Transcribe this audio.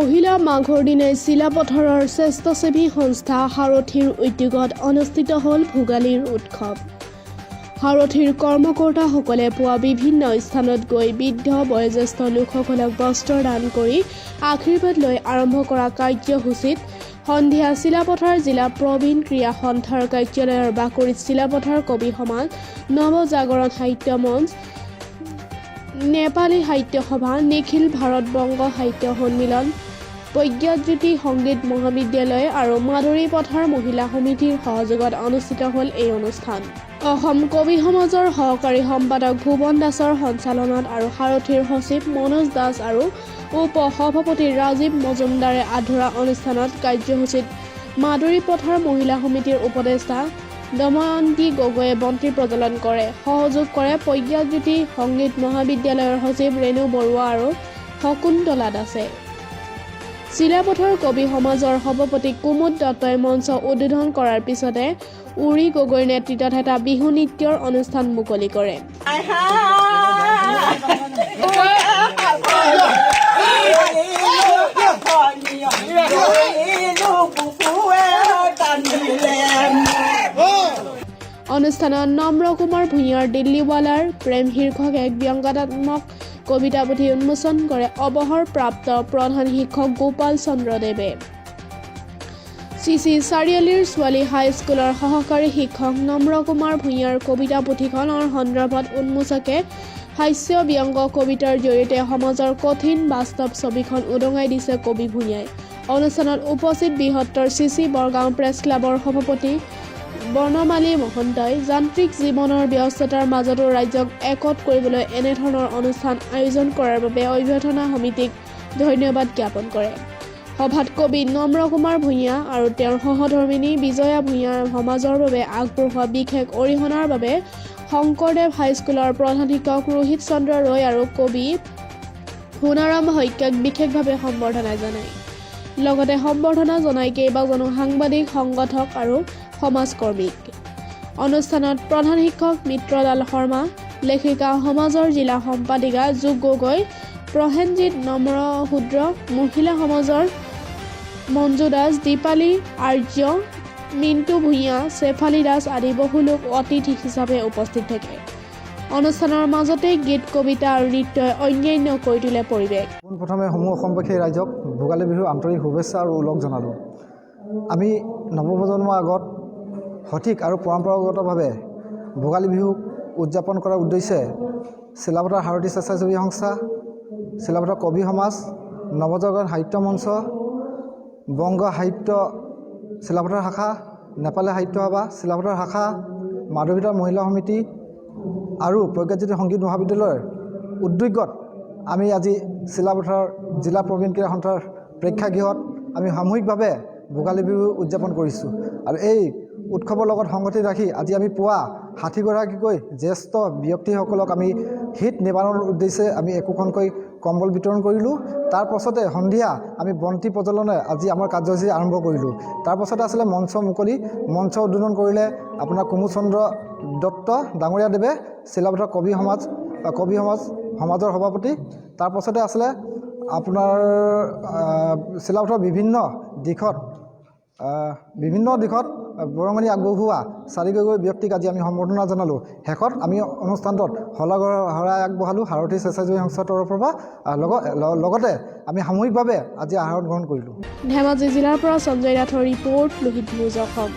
পহিলা মাঘৰ দিনাই চিলাপথাৰৰ স্বেচ্ছাসেৱী সংস্থা সাৰথীৰ উদ্যোগত অনুষ্ঠিত হ'ল ভোগালীৰ উৎসৱ। সাৰথীৰ কৰ্মকৰ্তাসকলে পুৱা বিভিন্ন স্থানত গৈ বৃদ্ধ বয়োজ্যেষ্ঠ লোকসকলক বস্ত্ৰ দান কৰি আশীৰ্বাদ লৈ আৰম্ভ কৰা কাৰ্যসূচীত সন্ধিয়া চিলাপথাৰ জিলা প্ৰবীণ ক্ৰীড়া সন্থাৰ কাৰ্যালয়ৰ বাকৰিত চিলাপথাৰ কবি সমাজ, নৱজাগৰণ সাহিত্য মঞ্চ, নেপালী সাহিত্য সভা, নিখিল ভাৰত বংগ সাহিত্য সন্মিলন, প্ৰজ্ঞাজ্যোতি সংগীত মহাবিদ্যালয় আৰু মাদুৰী পথাৰ মহিলা সমিতিৰ সহযোগত অনুষ্ঠিত হ'ল এই অনুষ্ঠান। অসম কবি সমাজৰ সহকাৰী সম্পাদক ভুৱন দাসৰ সঞ্চালনাত আৰু সাৰথীৰ সচিব মনোজ দাস আৰু উপ সভাপতি ৰাজীৱ মজুমদাৰে আঁত ধৰা অনুষ্ঠানত কাৰ্যসূচীত মাদুৰী পথাৰ মহিলা সমিতিৰ উপদেষ্টা দময়ন্তী গগৈয়ে বন্তি প্ৰজ্বলন কৰে। সহযোগ কৰে প্ৰজ্ঞাজ্যোতি সংগীত মহাবিদ্যালয়ৰ সচিব ৰেণু বৰুৱা আৰু শকুন্তলা দাসে। চিলাপথাৰ কবি সমাজৰ সভাপতি কুমুদ দত্তই মঞ্চ উদ্বোধন কৰাৰ পিছতে উৰি গগৈৰ নেতৃত্বত এটা বিহু নৃত্যৰ অনুষ্ঠান মুকলি কৰে। টানিলে। অনুষ্ঠানত নম্ৰ কুমাৰ ভূঞাৰ "দিল্লীৱালাৰ প্ৰেম" শীৰ্ষক এক ব্যংগাত্মক কবিতা পুথি উন্মোচন কৰে অৱসৰপ্ৰাপ্ত প্ৰধান শিক্ষক গোপাল চন্দ্ৰ দেৱে। চি চি চাৰিআলিৰ ছোৱালী হাইস্কুলৰ সহকাৰী শিক্ষক নম্ৰ কুমাৰ ভূঞাৰ কবিতা পুথিখনৰ সন্দৰ্ভত উন্মোচকে হাস্য ব্যংগ কবিতাৰ জৰিয়তে সমাজৰ কঠিন বাস্তৱ ছবিখন উদঙাই দিছে কবি ভূঞাই। অনুষ্ঠানত উপস্থিত বৃহত্তৰ চি চি বৰগাঁও প্ৰেছ ক্লাবৰ সভাপতি বৰ্ণমালী মহন্তই যান্ত্ৰিক জীৱনৰ ব্যস্ততাৰ মাজতো ৰাইজক একত কৰিবলৈ এনেধৰণৰ অনুষ্ঠান আয়োজন কৰাৰ বাবে অভ্যৰ্থনা সমিতিক ধন্যবাদ জ্ঞাপন কৰে। সভাত কবি নম্ৰ কুমাৰ ভূঞা আৰু তেওঁৰ সহধৰ্মিনী বিজয়া ভূঞাৰ সমাজৰ বাবে আগবঢ়োৱা বিশেষ অৰিহণাৰ বাবে শংকৰদেৱ হাইস্কুলৰ প্ৰধান শিক্ষক ৰোহিত চন্দ্ৰ ৰয় আৰু কবি সোণাৰাম শইকীয়াক বিশেষভাৱে সম্বৰ্ধনা জনায়। লগতে সম্বৰ্ধনা জনায় কেইবাজনো সাংবাদিক, সংগঠক আৰু সমাজকৰ্মীক। অনুষ্ঠানত প্ৰধান শিক্ষক মিত্ৰলাল শৰ্মা, লেখিকা সমাজৰ জিলা সম্পাদিকা যোগ গগৈ, প্ৰসেনজিৎ নম্ৰশূদ্ৰ, মহিলা সমাজৰ মঞ্জু দাস, দীপালী আৰ্য, মিণ্টু ভূঞা, চেফালী দাস আদি বহু লোক অতিথি হিচাপে উপস্থিত থাকে। অনুষ্ঠানৰ মাজতে গীত, কবিতা আৰু নৃত্যই অন্যান্য কৰি তোলে পৰিৱেশ। পোনপ্ৰথমে সমূহ অসমবাসী ৰাইজক ভোগালী বিহুৰ আন্তৰিক শুভেচ্ছা আৰু ওলগ জনালোঁ। আমি নৱপ্ৰজন্মৰ আগত সঠিক আৰু পৰম্পৰাগতভাৱে ভোগালী বিহু উদযাপন কৰাৰ উদ্দেশ্যে চিলাপথাৰ সাৰথী স্বেচ্ছাসেৱী সংস্থা, চিলাপথাৰ কবি সমাজ, নৱজাগৰণ সাহিত্য মঞ্চ, বংগ সাহিত্য চিলাপথাৰ শাখা, নেপালী সাহিত্য সভা চিলাপথাৰ শাখা, মাধৱীধৰ মহিলা সমিতি আৰু প্ৰজ্ঞাজ্যোতি সংগীত মহাবিদ্যালয়ৰ উদ্যোগত আমি আজি চিলাপথাৰ জিলা প্ৰবীণ ক্ৰীড়া সন্থাৰ প্ৰেক্ষাগৃহত আমি সামূহিকভাৱে ভোগালী বিহু উদযাপন কৰিছোঁ। আৰু এই উৎসৱৰ লগত সংগতি ৰাখি আজি আমি পুৱা 60গৰাকীকৈ জ্যেষ্ঠ ব্যক্তিসকলক আমি শীত নিবাৰণৰ উদ্দেশ্যে আমি একোখনকৈ কম্বল বিতৰণ কৰিলোঁ। তাৰ পাছতে সন্ধিয়া আমি বন্তি প্ৰজ্বলনে আজি আমাৰ কাৰ্যসূচী আৰম্ভ কৰিলোঁ। তাৰ পাছতে আছিলে মঞ্চ মুকলি। মঞ্চ উদ্বোধন কৰিলে আপোনাৰ কুমুদ চন্দ্ৰ দত্ত ডাঙৰীয়াদেৱে, চিলাপথাৰ কবি সমাজ সমাজৰ সভাপতি। তাৰপাছতে আছিলে আপোনাৰ চিলাপথাৰৰ বিভিন্ন দিশত বৰঙণি আগবঢ়োৱা চাৰিগৰাকী ব্যক্তিক আজি আমি সম্বৰ্ধনা জনালোঁ। শেষত আমি অনুষ্ঠানটোত শলাগৰ শৰাই আগবঢ়ালোঁ সাৰথী স্বেচ্ছাসেৱী সংস্থাৰ তৰফৰ পৰা। লগতে আমি সামূহিকভাৱে আজি আহাৰ গ্ৰহণ কৰিলোঁ। ধেমাজি জিলাৰ পৰা সঞ্জয় নাথৰ ৰিপৰ্ট, লোহিত নিউজ অসম।